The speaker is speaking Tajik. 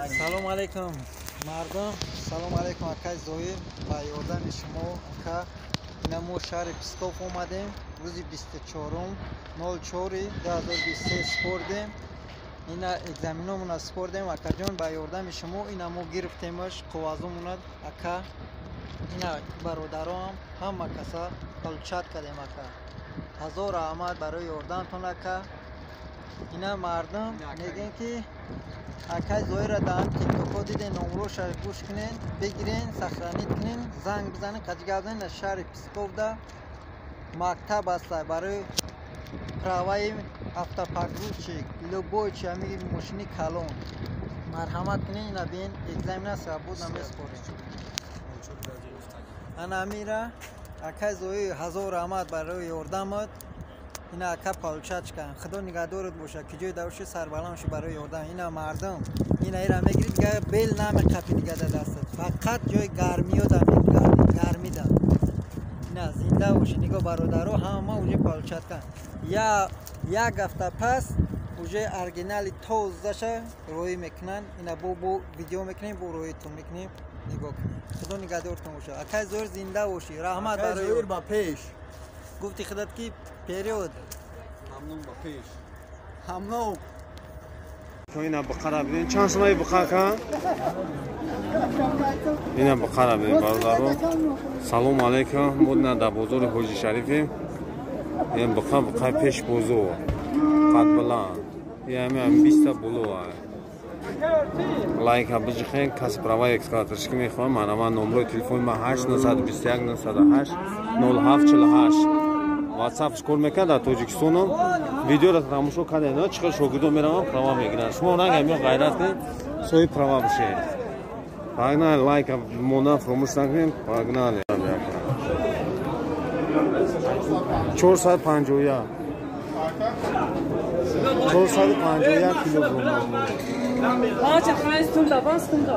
Салом алейкум, мардум. Салом алейкум, акай Зоир. Ба ёрдами шумо, ака, ина мо шаҳри Псков омадем. Рӯзи 24.04.2023 спордем. Ина экзаменомона спордем, акаҷон, ба ёрдами шумо ина мо гирифтемаш қоғазомона, ака. Ина бародароам ҳама каса получать кардем, ака. Ҳазор раҳмат барои ёрдамтон, ака. Ина мардум мегӯем, ки акай Зоира дар тиктоко диден, номроша гӯш кунен, бигирен, сохранить кунен, занг бизанен, қаҷи гап занен. Дар шаҳри Псковда мактаб аста барои праваи автопогрузчик, любой чи, ҳами мошини калон. Марҳамат кунен, ина бин, экзамена свободно меспорем. Ана амира, акай Зоир, ҳазор раҳмат барои ёрдамат. Ина, ака, получать кан. Худо нигаҳдорат боша, ки ҷои давши сарбаланд ши барои ёрдам. Ина мардум, ина ира мегирид, дига бел намеқапи, дига да дастат фақат ҷои гармиё да мегарди, гармида. Ина зинда боши. Нигоҳ, бародаро, ҳама уже получать кан. Я як ҳафта пас уже оригинали тозаша роӣ мекунанд. Ина бо видео мекунем, бо роитон мекунем, нигоҳ кунем. Худо нигаҳдортон боша, акай Зоир, зинда бошӣ, раҳмат барои Зоир, ба пеш. Гуфти худат ки вперёд. Мамнун, ба пеш. Мамнун. Ина бұқара бинед, чанд сомаи бұқа ка? Ина бұқара бинед, бародаро. Салом алейкум. Мо ина дар бозори Ҳоҷи Шарифем. Ин бұқа, бұқаи пеш бозор, қадбаланд, ями 20-та боло. Лайка биҷихен. Каси праваи экскаваторшики мехоҳам, манама номрои телефони ма 8 921 908 07 48. Ватсапш кор мекунад дар Тоҷикистонам. Видеоро тамошо кардем, чӣ хел шогирдон мераванд, права мегиранд. Шумо ранг ғайрат кунед, соҳиби права бишед. Погнали, лайка мондан фаромӯш накунед. Погнали. 451, 451 килограмм. Acha, 5 tunda, 5 tunda.